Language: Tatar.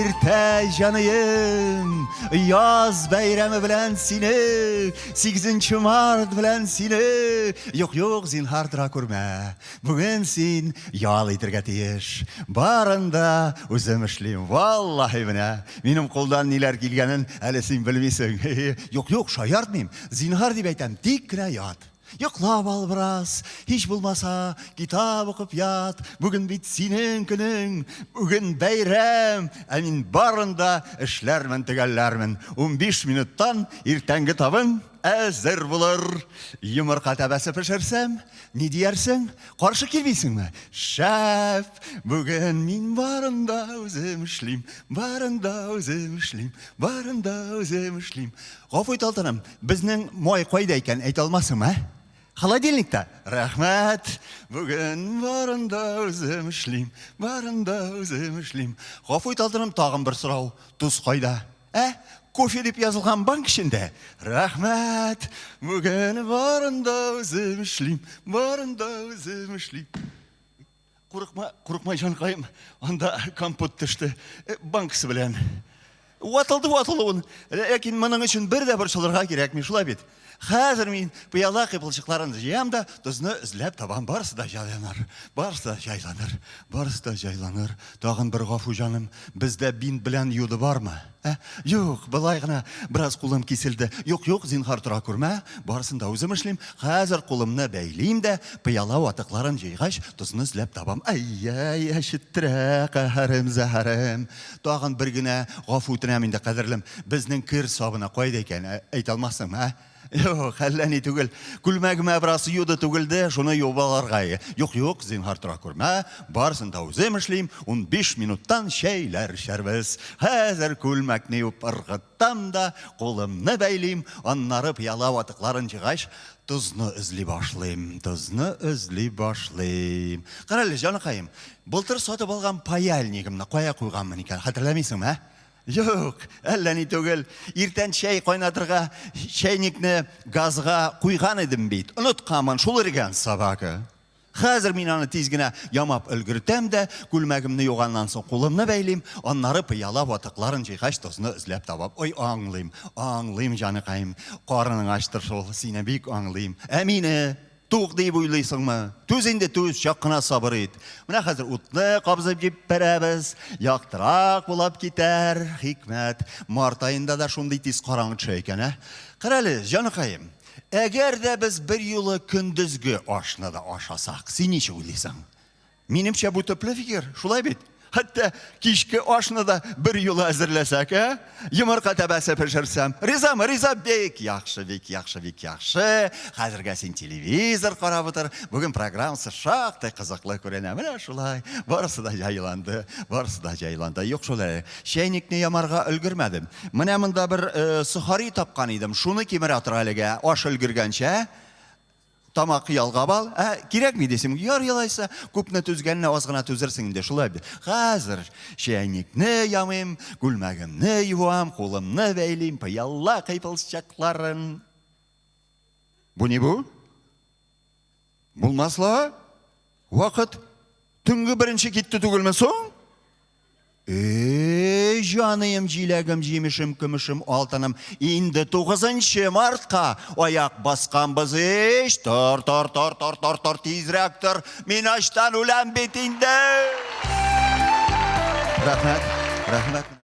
иртә, җаныем! Яз бәйрәме белән сине! 8 март белән сине! Юк, юк, зинһар тора күрмә. Бүген син ял итергә тиеш. Барын да үзем эшлим. Валлаһи менә, минем кулдан ниләр килгәнен әле син белмисең. Юк, юк, шаяртмыйм. Зинһар дип әйтәм, тик кенә ят. Йоклап ал бераз, һич булмаса, китап укып ят. Бүген бит синең көнең, бүген бәйрәм. Ә мин барын да эшләрмен, төгәлләрмен. 15 минуттан иртәнге табын әзер булыр. Йомырка тәбәсе пешерсәм, ни диярсең? Каршы килмисеңме? Шәп! Бүген мин барын да үзем эшлим, барын да үзем эшлим, барын да үзем эшлим. Гафу ит, алтыным, безнең май кайда икән, әйтә алмассыңмы, ә? Холодильникта. Рәхмәт. Бүген барын да үзем эшлим, барын да үзем эшлим. Гафу ит, алтыным, тагын бер сорау. Тоз кайда? Ә? Кофе дип язылган банк эчендә. Рәхмәт. Бүген барын да үзем эшлим, барын да үзем эшлим. Курыкма, курыкма, җанкаем. Анда компот төште. Э, банкасы белән. Ватылды ватылуын. Ләкин моның өчен бер дә борчылырга кирәкми, шулай бит. Хәзер мин пыяла кыйпылчыкларын җыям да, тозны эзләп табам. Барысы да җайланыр. Барысы да җайланыр. Барысы да җайланыр. Тагын бер гафу, җаным. Бездә бинт белән йоды бармы? Ә? Юк, болай гына бераз кулым киселде. Юк, юк, зинһар тора күрмә. Барысын да үзем эшлим. Хәзер кулымны бәйлим дә, пыяла ватыкларын җыйгач, тозны эзләп табам. Әй-әй, әчеттерә, каһәрем, зәһәрем. Тагын бер генә гафу үтенәм инде, кадерлем. Безнең кер сабыны кайда икән, әйтә алмассыңмы, ә? Юк, әллә ни түгел. Күлмәгемә бераз юды түгелде, шуны юып алырга. Юк, юк, зинһар тора күрмә. Барысын да үзем эшлим. 15 минуттан чәйләр эчәрбез. Хәзер күлмәкне юып ыргытам да, кулымны бәйлим. Аннары пыяла ватыкларын җыйгач, тозны эзли башлыйм. Тозны эзли башлыйм. Кара әле, җаныкаем, былтыр сатып алган паяльнигымны кая куйганмын икән, хәтерләмисеңме, ә? Юк, әллә ни түгел. Иртән чәй кайнатырга чәйникне газга куйган идем бит. Онытканмын, шул эргән собака. Хәзер мин аны тиз генә ямап өлгертәм дә, күлмәгемне юганнан соң кулымны бәйлим, аннары пыяла ватыкларын җыйгач тозны эзләп табам. Ой, аңлыйм, аңлыйм, җаныкаем. Карының ачтыр шул, сине бик аңлыйм. Ә мине Тук дип уйлыйсыңмы? Түз инде, түз, чак кына сабыр ит. Менә хәзер утны кабызып җибәрәбез, яктырак булып китәр, хикмәт. Март аенда да шундый тиз караңгы төшә икән, ә? Карале, җаныкаем, әгәр дә без берьюлы көндезге ашны да ашасак, син ничек уйлыйсың? Минемчә, бу төпле фикер, шулай бит? Хәтта кичке ашны да бер юлы әзерләсәк, ә? Йомырка тәбәсе пешерсәм. Ризамы? Риза, бик яхшы, бик яхшы, бик яхшы. Хәзергә син телевизор карап утыр. Бүген программасы шактый кызыклы күренә. Менә шулай. Барысы да җайланды, барысы да җайланды. Юк шул әле. Чәйникне ямарга өлгермәдем. Менә монда бер э, сухари тапкан идем. Шуны кимерә тор әлегә, аш өлгергәнчә. Тамак ялгап ал. Ә, кирәкми дисең. Яр елайса, күпне түзгәнне аз гына түзерсең инде, шулай бит. Хәзер чәйникне ямыйм, күлмәгемне юам, кулымны бәйлим, пыяла кыйпылчыкларын. Бу ни бу? Булмас ла. Вакыт төнге беренче китте түгелме соң? Эй, җаныем, җиләгем, җимешем, көмешем, алтыным, инде 9 мартка аяк басканбыз ич. Тор, тор, тор, тор, тор, тор, тизрәк тор. Мин ачтан үләм бит инде. Рәхмәт, рәхмәт.